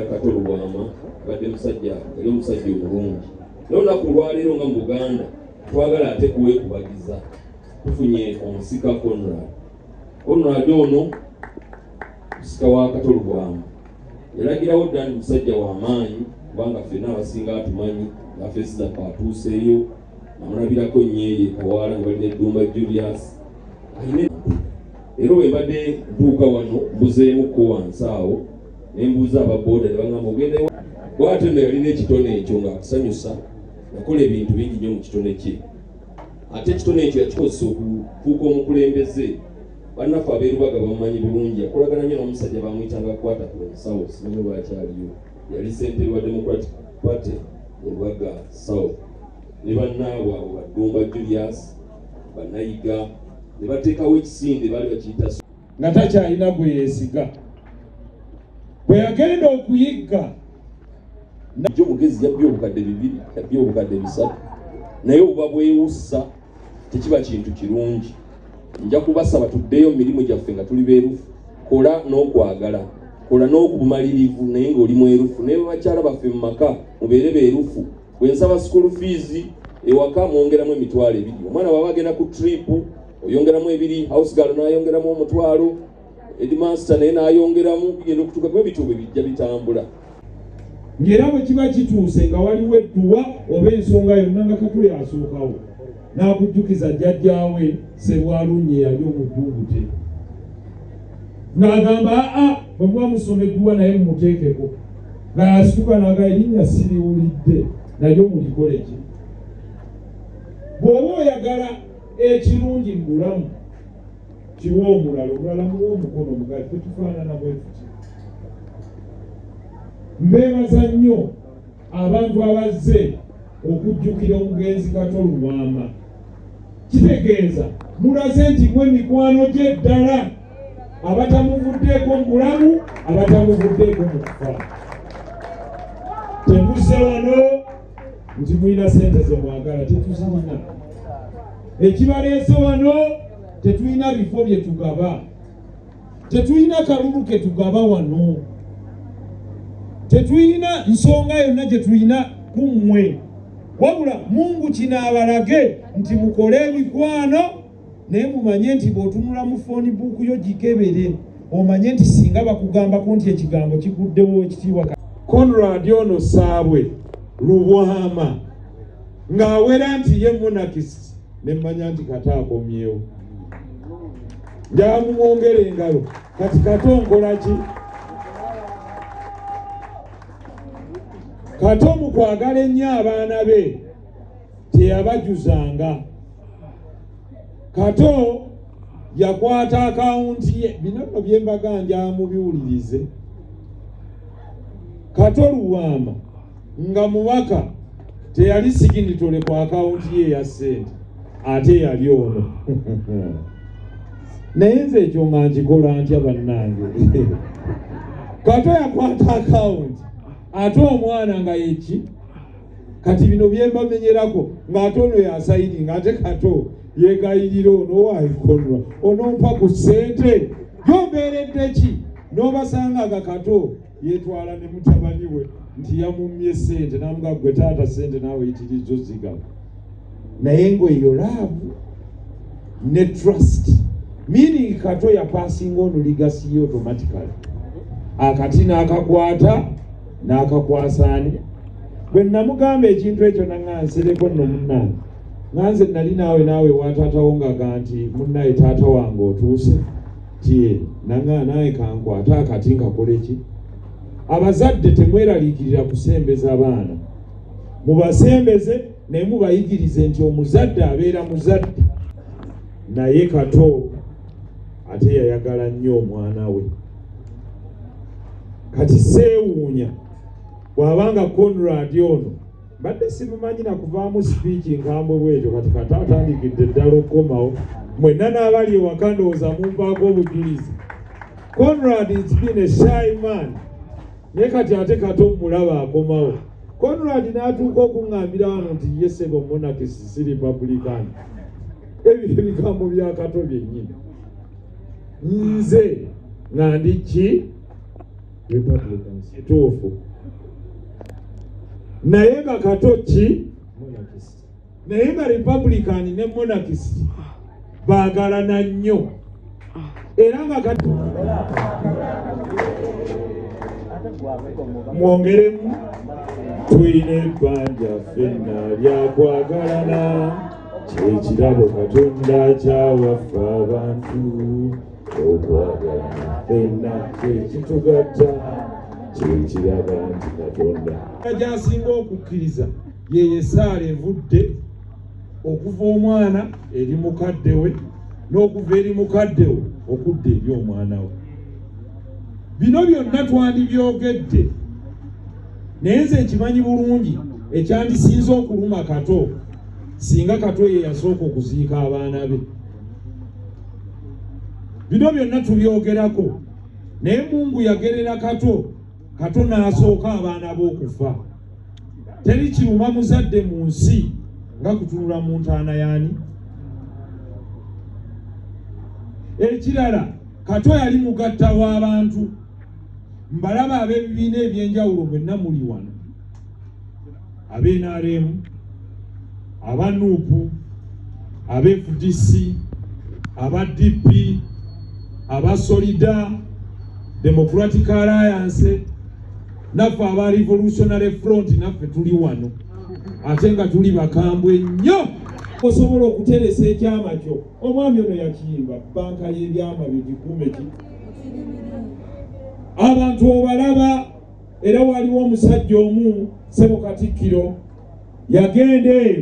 Kato Lubwama abadde musajja, yali omusajja omulungi. Naye olunaku olwaleero nga mu Buganda twagala ate kuweekubagiza, tufunye omusika Conrad. Conrad ono musika wa Kato Lubwama, yalagirawo dda nti musajja wa maanyi, kubanga ffenna abasinga atumanyi nga feesi zaffe atuuseeyo. Namulabirako nnyo eyo e Kawaala nga balina eddumba Julius ayina. Era bwe mbadde ntuuka wano mbuzeemukko wansi awo ne mbuuza aba boda ne bagamba ogenda. Bw'atyo nno yalina ekitone ekyo ng'akusanyusa. Yakola ebintu bingi nnyo mu kitone kye, ate ekitone ekyo yakikozesa okufuuka omukulembeze. Bannaffe ab'erubaga bamumanyi bulungi. Yakolagana nnyo n'omusajja bamuyitanga Kwata ku nsawo, simanyi oba akyaliyo, yali ssentebe wa Democratic Party mu Lubaga South, ne bannaabwe abo Baddumba Julius Bannayiga, ne bateekawo ekisinde baali bakiyita Nga takyalina gwe yeesiga bwe yagenda okuyigga. Jo mugezi yabbye 2000, yabbye 3000, naye obuba bwewussa tekiba kintu kirungi. Nja kubasaba tuddeyo mu mirimu gyaffe nga tuli beerufu. Kola n'okwagala, kola n'okubumalirivu, naye ng'oli mwerufu. Naye bakyala baffe mu maka mubeere beerufu. Bwe nsaba school fees ewaka mwongeramu 20,000. Omwana bw'aba agenda ku trip oyongeramu 2, house girl n'ayongeramu 10, headmaster naye n'ayongeramu, bigenda okutuuka kuba ebityo bwe bijja bitambula. Ng'era bwe kiba kituuse nga waliwo edduwa oba ensonga yonna, nga Kato yasookawo n'akujjukiza jjajjaawe Sebwalunye yali omujjumbute, ng'agamba, "Aa, bwe muba musoma edduwa naye mumuteekeko." Nga yasituka n'aga, "Erinnya siriwulidde, naye mulikole ki?" Bw'oba oyagala ekirungi mu bulamu, kiwa omulala, omulala muwa omukono mugali. Tetufaanana bwe tuti. Mbeebaza nnyo abantu abazze okujjukira omugenzi Kato Lubwama. Kitegeeza mulaze nti mwe mikwano gye ddala, abatamuvuddeeko mu bulamu, abatamuvuddeeko mu kufa. Temuzze wano nti mulina sente ze mwagala, tetuzirina. Ekibaleese wano, tetulina bifo bye tugaba, tetulina kalulu ke tugaba wano, tetulina nsonga yonna gye tulina ku mmwe, wabula Mungu kinaabalage nti mukole emikwano, naye mumanye nti bw'otunula mu phone book yo gikebere, omanye nti singa bakugambako nti ekigambo kiguddewo ekitiibwa. Conrad ono Saabwe Lubwama ng'awera nti ye monarchist, ne mmanya nti Kato akomyewo. Njala mumwongere engalo. Kati Kato nkola ki? Kato mu kwagala ennyo abaana be teyabajuzanga. Kato yakwata akawunti ye. Bino nno byembaga njala mubiwulirize. Kato Lubwama nga mubaka teyali signatory ku akawunti ye eya ssente, ate yali ono. Naye nze ekyo nga nkikola ntya, bannange? Kato yakwata akawunti ate omwana nga yeki. Kati bino byembamenyerako, ng'ate ono yasayini, ng'ate Kato yegayirira ono waayikonwa onompa ku ssente yombeeredde ki, n'obasanga nga Kato yeetwala ne mutabani we nti yamummye ssente, namuga, "Gwe taata, ssente naawe yitirizo zigaba." Naye ng'eyo love ne trust, meaning Kato yapasinga ono legacy ye automatically. Akati n'akakwata n'akakwasaani. Bwe namugamba ekintu ekyo naŋŋa nsereko nno, munnange, nga nze nali naawe naawe wa taatawo, ngaga nti, "Munnaye, taata wange otuuse tie." Naŋŋa naawe kankwate akati nkakole ki? Abazadde temweraliikirira kusembeza baana, mubasembeze, naye mubayigirize nti omuzadde abeera muzadde. Naye Kato ate yayagala nnyo omwana we. Kati seewuunya bw'abanga Conrad ono mbadde simumanyi nakuvaamu speech nkambwe bwetyo. Kati Kato atandikidde ddala okukomawo. Mwenna n'abali ewaka ndowooza mumpaako obujulizi. Conrad is been a shy man, naye kati ate Kato mulaba akomawo. Conrad n'atuuka okuŋŋambira wano nti ye sebo monarchist, si republican. Ebyo ebigambo bya Kato byennyini. Nze nga ndi ki? Republicans kituufu, naye nga Kato ki monarchist, naye nga Republican ne monarchist baagalana nnyo era nga kati mwongeremu tulina ebbanja ffenna lyakwagalana kyekirabo Katonda kyawaffe abantu okwagalana ffenna kyekitugatta kyekiraga nti Katonda gyasinga okukkiriza yeyo essaala evudde okuva omwana eri mukadde we n'okuva eri mukadde we okudda eri omwana we. Bino byonna twandibyogedde, naye nze nkimanyi bulungi ekyandisinze okuluma Kato singa Kato ye yasooka okuziika abaana be. Bino byonna tubyogerako, naye Mungu yagerera Kato, Kato n'asooka abaana be okufa. Teri kiruma muzadde mu nsi nga kutunula mu ntaana yaani. Ekirala, Kato yali mugatta w'abantu. Mbalaba ab'ebibiina eby'enjawulo mwenna muli wano, ab'NRM, aba NUP, aba FDC, aba DP, aba Solida Democratic Alliance, naffe aba Revolutionary Front naffe tuli wano, ate nga tuli bakambwe nnyo. Osobola okuteresa ekyama kyo. Omwami ono yakiyimba, banka y'ebyama byo gikuume ki abantu obalaba. Era waliwo omusajja omu, ssebo Katikkiro, yagenda eyo.